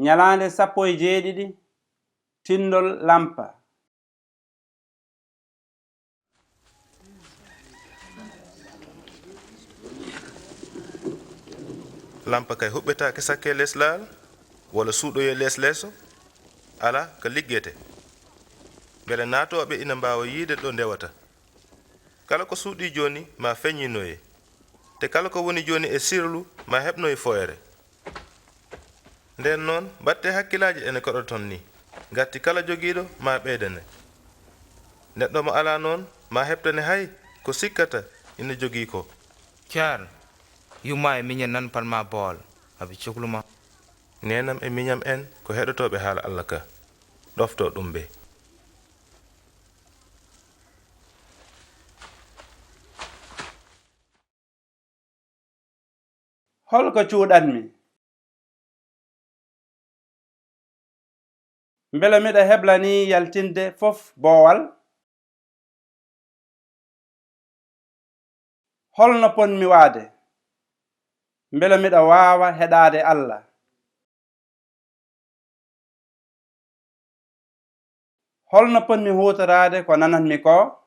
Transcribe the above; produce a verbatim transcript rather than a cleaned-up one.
Ñalaande sappo e jeeɗiɗi, tinndol lampa. Lampa kay huɓɓetaake sakke leslal, walla suuɗoye les leeso, alaa ka liggete. Mbele naatooɓe ina mbaawa yiide ɗo ndewata. Kala ko suuɗii jooni maa feññinoye, te kala ko woni jooni e sirlu maa heɓnoye foyre. Ndeen noon, mbaɗtee hakkillaaji ɗe ne koɗoton nii, ngati kala jogiiɗo maa ɓeydane. Neɗɗo mo alaa noon maa heɓtane hay ko sikkata ina jogii ko. Ceerno, yumma e miñam nan palma bool, aɓe cuklu ma. Neenam e miñam en ko heɗotooɓe haala Alla ka, ɗoftoo ɗum ɓe. Hol ko cuuɗatmi? Mbele miɗo heblanii yaltinde fof boowal? Hol no potmi waade? Mbele miɗo waawa heɗaade Alla? Hol no potmi huutoraade ko nanatmi koo?